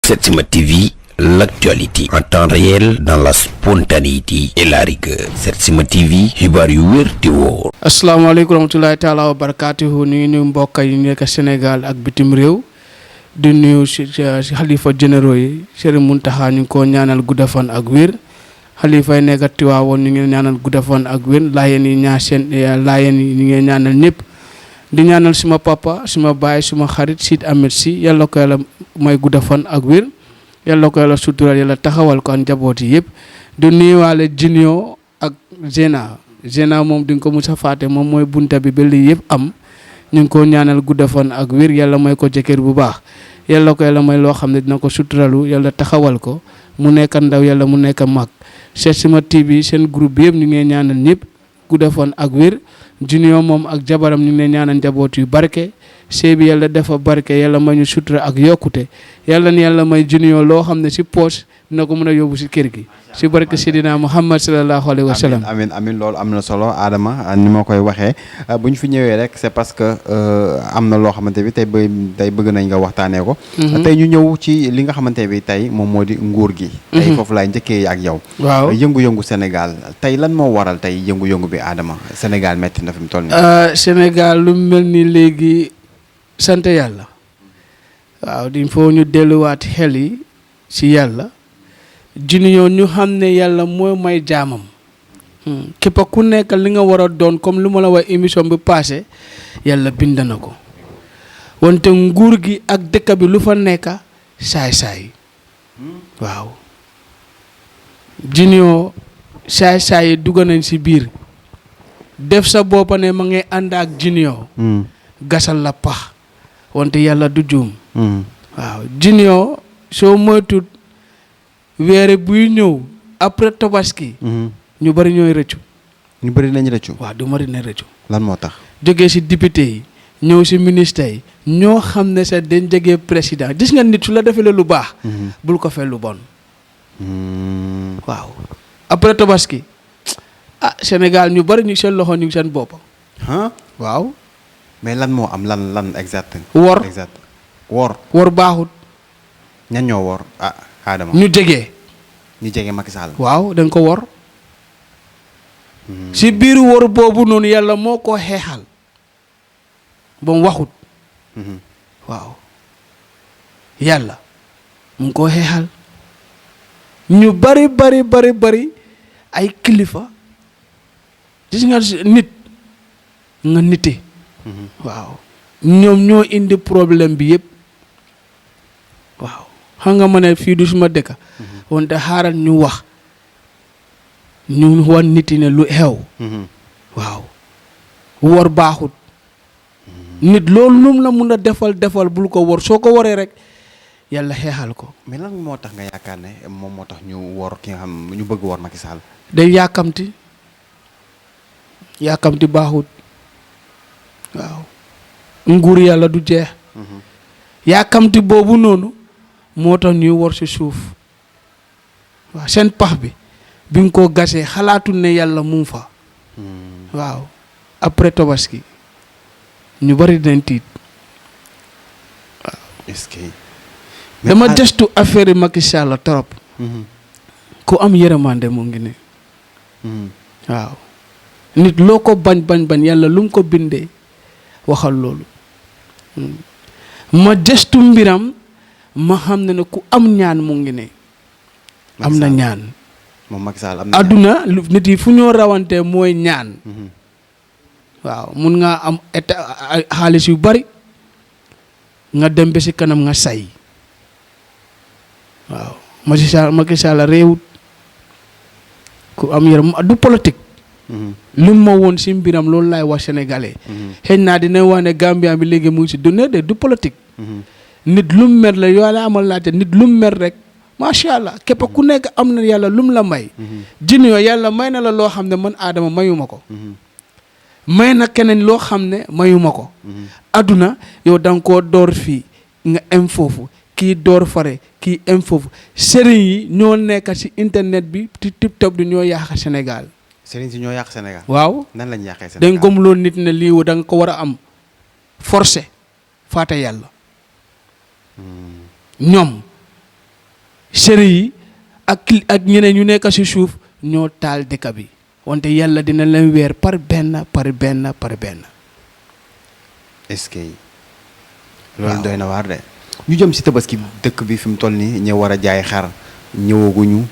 Setsima TV, l'actualité en temps réel dans la spontanéité et la rigueur. Setsima TV, xibaar yu wér te wóor. asalaamaaleykum rahmatulahi taala wa barakaatuhu ñu ngi nuyu mbokk yi nekk Sénégal ak bitim réew di nuyu si xalifa généraux yi Serigne Mountakha ñu ngi ko ñaanal gudda fan ak wér xalifa yi nekk Tiwaawoon ñu ngi ñaanal gudda fan ak wér laayeen yi laayeen yi ñu ngi ñaanal ñëpp di ñaanal suma papa suma baay suma xarit Sid Ahmed si yàlla ko yàlla may gudda fan ak wér yàlla ko yàlla sutural yàlla taxawal ko ak njaboot yi yëpp di nuyuwaale Junior ak Zena moom di nga ko musa faate moom mooy bunta bi ba lii yëpp am ñu ngi ko ñaanal gudda fan ak wér yàlla may ko jëkkër bu baax yàlla ko yàlla may loo xam ne dina ko suturalu yàlla taxawal ko mu nekk ndaw yàlla mu nekk mag Setsima TV seen groupe bi yëpp ñu ngi ñaanal ñëpp gudda fan ak wér Junior moom ak jabaram ñu ngi leen ñaanal njaboot yu barke sëy bi yàlla dafa barke yàlla may ñu sutura ak yokkute yàlla ni yàlla may Junior loo xam ne si poche dina ko mën a yóbbu si kër gi si barke Seydina Muhammad sallallahu alayhi wa sallam. amiin loolu am na solo Adama ni ma koy waxee bu ñu fi ñëwee rek c'est parce que am na loo xamante bi tey bëgg nañ nga waxtaanee ko. tey ñu ñëw ci li nga xamante bi tey moom moo di nguur gi. tey foofu laay njëkkee ak yow. waaw yëngu-yëngu Sénégal tey lan moo waral tey yëngu-yëngu bi Adama Sénégal metti na fi mu toll nii. Sénégal lu mel ni léegi sant yàlla waaw il faut ñu delluwaat xel yi si yàlla. Junior ñu xam ne yàlla mooy may jaamam képp ku nekk li nga war a doon comme lu ma la wax émission bi passé yàlla bind na ko wante nguur gi ak dëkk bi lu fa nekk saay-saay waaw Junior saay-saay dugg nañ si biir def sa boppa ne ma ngay ànd ak Junior gasal la pax wante yàlla du juum waaw Junior soo moytut weere buy ñëw après tabaski ñu bari ñooy rëccu ñu bari nañ rëccu waaw du mari ne rëccu lan moo tax jógee si député yi ñëw si ministre yi ñoo xam ne sax dañ jege président gis nga nit su la defee lu baax bul ko fay lu bon waaw après tabaski Sénégal ñu bari ñu seen loxo ñu seen bopp waaw mais lan moo am lan exact wor baaxut ñan ñoo wor Adama ñu jege Macky Sall waaw dañ ko wor si biir wor boobu noonu yàlla moo ko xeexal ba mu waxut waaw yàlla mu ngi ko xeexal ñu bari ay kilifa gis nga nit nga nite waaw ñoom ñoo indi problème bi yëpp waaw xam nga ma ne fii du suma dëkk wante xaaral ñu wax ñu wan nit yi ne lu xew waaw wor baaxut nit loolu lum la mun a defal bul ko wor soo ko waree rek yàlla xeexal ko. mais lan moo tax nga yaakaar ne moom moo tax ñu wor ki nga xam ñu bëgg wor Macky Sall. day yàkkamti baaxut waaw nguur yàlla du jeex yàkkamti boobu noonu moo tax ñuy wor si suuf waaw seen pax bi nga ko gasee xalaatul ne yàlla mu fa waaw après tabaski ñu bari dinañ tiit waaw. est-ce que dama destu affaire yi Macky Sall trop ku am yërmande mu ngi ne waaw nit loo ko bañ yàlla lu mu ko bindee waxal loolu ma destu mbiram ma xam ne ku am ñaan mu ngi ne am na ñaan moom Macky Sall am na adduna nit yi fu ñoo rawante mooy ñaan waaw mun nga am xaalis yu bari nga dem ba si kanam nga say waaw Macky Sall réewut ku am yaram du politique lu ma woon si mbiram loolu laay wax sénégalais xëy naa dina wax ne Gambien bi léegi mu ngi si du politique nit lu mu mer la yoo la amal laajte nit lu mu mer rek macha allah képp ku nekk am na yàlla lu mu la may Junior yàlla may na la loo xam ne man Adama mayuma ko may na keneen loo xam ne mayuma ko adduna yow da nga koo door fii nga em foofu kii door fare kii em foofu sëriñ yi ñoo nekk si internet bi ci TikTok bi ñoo yàq Sénégal sëriñ si ñoo yàq Sénégal waaw nan lañ yàqee Sénégal dañ gëm loolu nit ne lii da nga ko war a am forcé faate yàlla ñoom sëri yi ak ñeneen ñu nekk si suuf ñoo taal dëkk bi wante yàlla dina leen weer par benn par benn par benn. est-ce que loolu doy na waar de. ñu jëm si tabaski dëkk bi fi mu toll nii ñëw war a jaay xar ñëwaguñu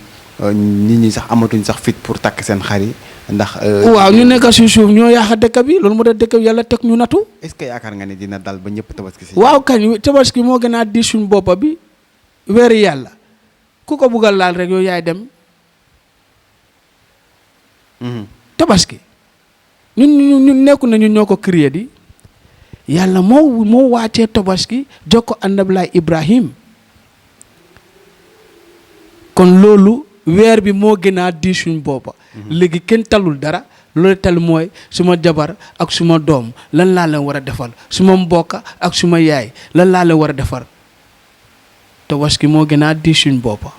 nit ñi sax amatuñ sax fit pour takk seen xar yi ndax. waaw ñu nekk si suuf ñoo yaaxa dëkk bi loolu moo tax dëkk bi yàlla teg ñu natu. est-ce que yaakaar nga ne dina dal ba ñëpp tabaski si. waaw kañ tabaski moo gën a di suñ boppa bi weeri yàlla ku ko buggal laal rek yow yaay dem. tabaski ñun nekku na ñun ñoo ko créé di yàlla moo wàccee tabaski jox ko annabilaay Ibrahim kon loolu weer bi moo gën a di suñ boppa léegi kenn talul dara loolu tal mooy suma jabar ak suma doom lan laa leen war a defal suma mbokka ak suma yaay lan laa leen war a defar tabaski moo gën a di suñ boppa.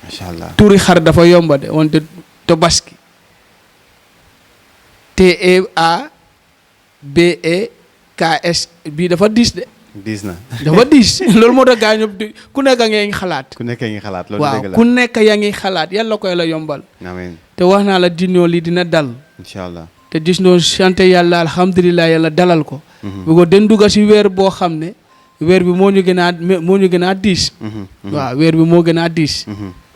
macha allah tuuri xar dafa yomba de wante tabaski TEABEKS bii dafa diis de. diis na dafa diis loolu moo tax gaa ñëpp ku nekk yaa ngi xalaat. ku nekk yaa ngi xalaat loolu dëgg la waaw ku nekk yaa ngi xalaat yàlla koy la yombal. amiin te wax naa la dinoo lii dina dal. incha allah te gis noo sant yàlla alhamdulilah yàlla dalal ko. bu ko den dugga si weer boo xam ne weer bi moo ñu gën a diis. waaw weer bi moo gën a diis.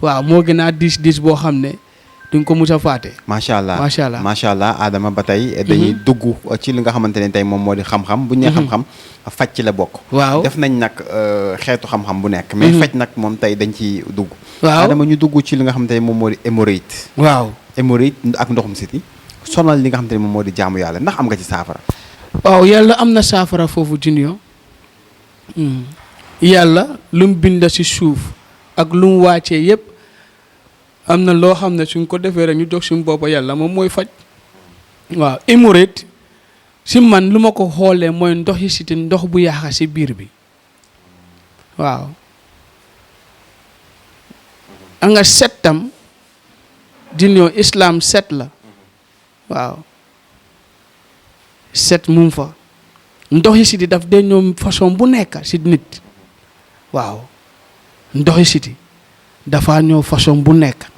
waaw moo gën a diis boo xam ne duñ ko mus a faate. macha allah macha allah macha allah Adama ba tey dañuy dugg ci li nga xamante ne tey moom moo di xam-xam bu ñu nee xam-xam faj ci la bokk. waaw def nañ nag xeetu xam-xam bu nekk. mais faj nag moom tey dañ ci dugg. waaw Adama ñu dugg ci li nga xamante ne moom moo di hémorroïde. waaw hémorroïde ak ndoxum siti sonal li nga xamante ne moom moo di jaamu yàlla ndax am nga ci saafara. waaw yàlla am na saafara foofu Junior yàlla lu mu bind si suuf ak lu mu wàccee yépp am na loo xam ne suñ ko defee rek ñu jox suñu boppa yàlla moom mooy faj. waaw hémorroïde si man lu ma ko xoolee mooy ndox yi siti ndox bu yaaxa si biir bi waaw a nga set tam Junior islam set la waaw set mum fa ndox yi siti daf dee ñoom façon bu nekk si nit waaw ndox yi siti dafa ñëw façon bu nekk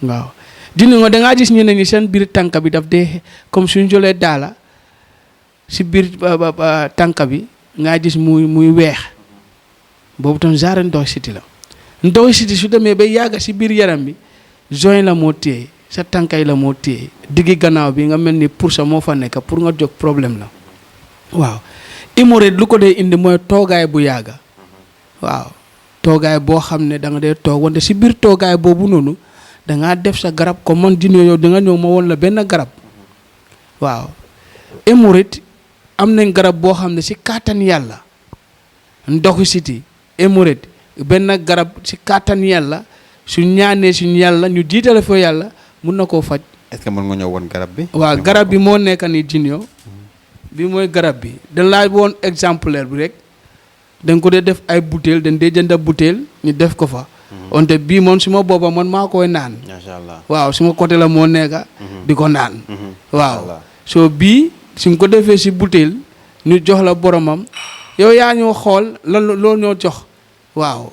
waaw Junior nga dangaa gis ñeneen ñi seen biir tànk bi daf dee comme suñ jolee daala si biir tànk bi ngaa gis muy weex boobu tam genre ndox siti la ndox siti su demee ba yàgga si biir yaram bi joint la moo téye sa tànkay la moo téye diggi gannaaw bi nga mel ni pour sa moo fa nekk pour nga jóg problème la waaw hémorroïde lu ko dee indi mooy toogaay bu yàgga waaw toogaay boo xam ne da nga dee toog wante si biir toogaay boobu noonu dangaa def sa garab comme man Junior yow da nga ñëw ma woon la benn garab waaw hémorroïde am nañ garab boo xam ne si kàttan yàlla ndoxu siti hémorroïde benn garab si kàttan yàlla su ñaanee suñu yàlla ñu jiitale fa yàlla mun na koo faj. est-ce que mën nga ñëw woon garab bi. waaw garab bi moo nekk ni Junior bi mooy garab bi dañ laa woon exemplaire bi rek dañ ko dee def ay butéel dañ dee jënd butéel ñu def ko fa. wante bii moom suma booba man maa koy naan. macha allah waaw suma côté la moo nekk. di ko naan. waaw soo bii suñ ko defee si butéel ñu jox la boromam yow yaa ñoo xool lan loo ñoo jox waaw.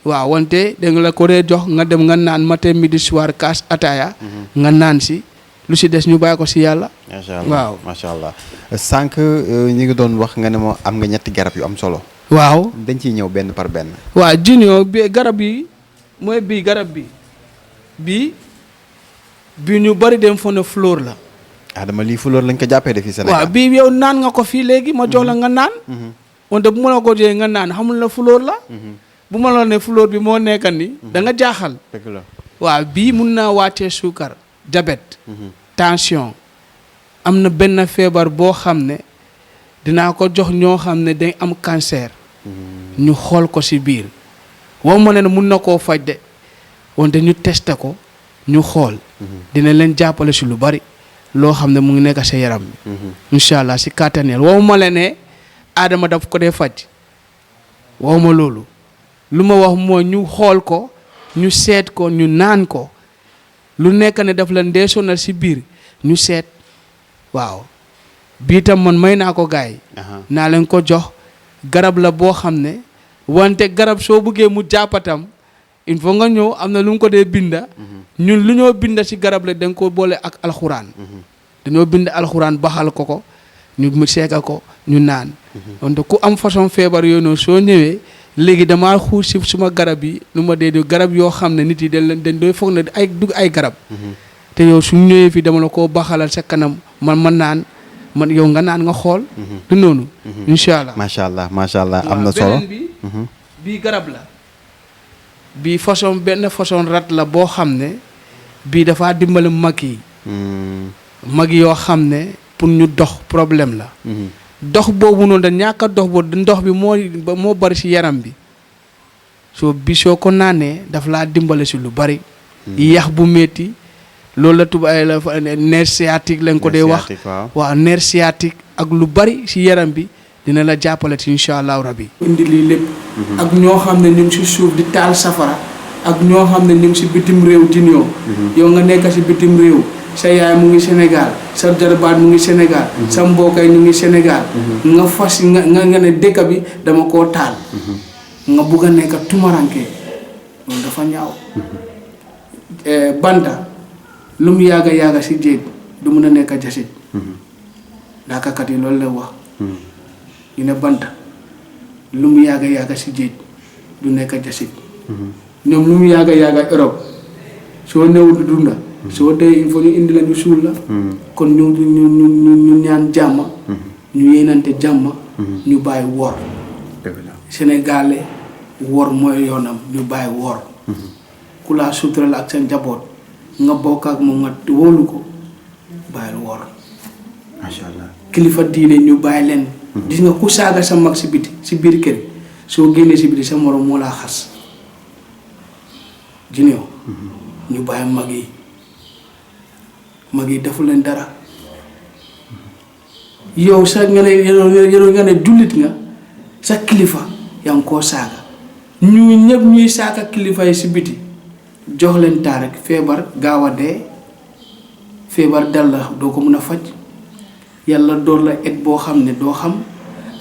waaw wante da nga la ko dee jox nga dem nga naan matin midi soir kaas ataaya. nga naan si lu si des ñu bàyyi ko si yàlla. macha allah waaw macha allah. sànq ñi ngi doon wax nga ne ma am nga ñetti garab yu am solo. waaw dañ ciy ñëw benn par benn. waaw Junior bi garab yi mooy bii garab bi ñu bari dem fo ne fleur la. Adama lii fleur lañ ko jàppee de fii Sénégal. waaw bii yow naan nga ko fii léegi ma jox la nga naan. wante bu ma la ko joxee nga naan xamul la fleur la. bu ma la ne fleur bi moo nekk ni da nga jaaxal. dëgg la waaw bii mun naa wàccee suukar diabète tension am na benn feebar boo xam ne dinaa ko jox ñoo xam ne dañ am cancer ñu xool ko ci biir woo ma ne mun na koo faj de wante ñu testé ko ñu xool dina leen jàppale ci lu bari loo xam ne mu ngi nekk sa yaram bi incha allah ci kàttaneel woo ma la ne Adama daf ko dee faj woo ma loolu lu ma wax mooy ñu xool ko ñu seet ko ñu naan ko lu nekk ne daf leen dee sonal ci biir ñu seet waaw bii tam man may naa ko gaay naa leen ko jox garab la boo xam ne wante garab soo buggee mu jàppatam il faut nga ñëw am na lu mu ko dee binda ñun lu ñoo binda ci garab la dañ ko boole ak alxuraan dañoo bind alxuraan baxal ko ñu mu seeka ko ñu naan wante ku am façon feebar yooyu noonu soo ñëwee léegi damaa xuus si suma garab yi lu ma dee garab yoo xam ne nit yi dañ doy foog ne ay dugg ay garab te yow suñ ñëwee fii dama la koo baxalal sa kanam man naan man yow nga naan nga xool du noonu incha allah macha allah am na solo beneen bi bii garab la bii benn façon rat la boo xam ne bii dafaa dimbali mag yi mag yoo xam ne pour ñu dox problème la dox boobu noonu da ñàkk a dox boobu ndox bi moo bari ci yaram bi soo ko naanee daf laa dimbale ci lu bari yax bu metti loolu la tubaab la nerf sciatique lañ ko dee wax waaw nerf sciatique ak lu bari ci yaram bi dina la jàppale ci incha allahu rabbi indi lii lépp ak ñoo xam ne ñu ngi ci suuf di taal safara ak ñoo xam ne ñu ngi ci bitim réew di ñëw yow nga nekk ci bitim réew sa yaay mu ngi Sénégal sa jarbaat mu ngi Sénégal sa mbokkay ñu ngi Sénégal nga fas nga ne dëkk bi dama koo taal nga bugg a nekk tumaranke loolu dafa ñaaw banta lu mu yàgga si jéeg du mun a nekk jasit daakakat yi loolu la wax ñu ne banta lu mu yàgga si jéeg du nekk jasit ñoom lu mu yàgga Europe soo newul du dunda soo dee il faut ñu indi la ñu suul la kon ñu ñaan jàmm ñu yéenante jàmm ñu bàyyi wor sénégalais wor mooy yoonam ñu bàyyi wor ku laa sutural ak sa njaboot nga bokk ak moom nga wóolu ko bàyyil wor macha allah kilifa diine ñu bàyyi leen gis nga ku saaga sa mag si biti si biir kër soo génnee si biti sa morom moo laa xas jineew ñu bàyyi mag yi defu leen dara yow sa nga ne jullit nga sa kilifa yaa ngi koo saaga ñu ñëpp ñuy saaga kilifa yi si biti jox leen taa rek feebar gaaw a dee feebar dal la doo ko mën a faj yàlla door la et boo xam ne doo xam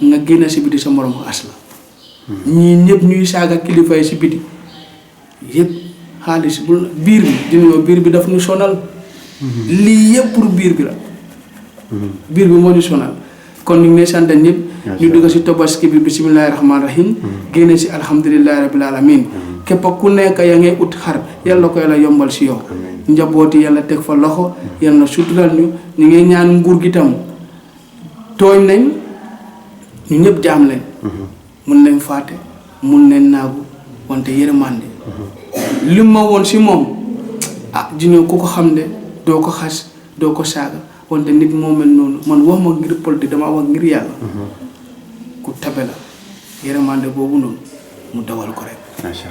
nga génn si biti sa morom as la ñii ñëpp ñuy saaga kilifa yi si biti yëpp xaalis bu biir bi dina biir bi daf ñu sonal lii yëpp pour biir bi la biir bi moo ñu sonal kon ñu ngi sant ñëpp ñu dugg si tabaski bi bisimilahi rahmaani rahim génne si alhamdulilahi rabil alamin képp ku nekk yaa ngay ut xar yàlla ko yàlla yombal si yow njabooti yàlla teg fa loxo yàlla sutural ñu ngi ñaan nguur gi tam tooñ nañ ñu ñëpp jaam lañ mun nañ faate mun nañ naagu wante yërmande li ma woon si moom jiñoo ku ko xam ne doo ko xas doo ko saaga wante nit moo mel noonu man wax ma ngir politique damaa wax ngir yàlla ku tabe la yërmande boobu noonu mu dawal ko rek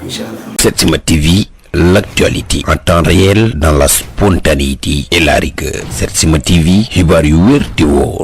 inchallah. Setsima TV, l'actualité en temps réel dans la spontanéité et la rigueur. Setsima TV, xibaar yu wér te wóor.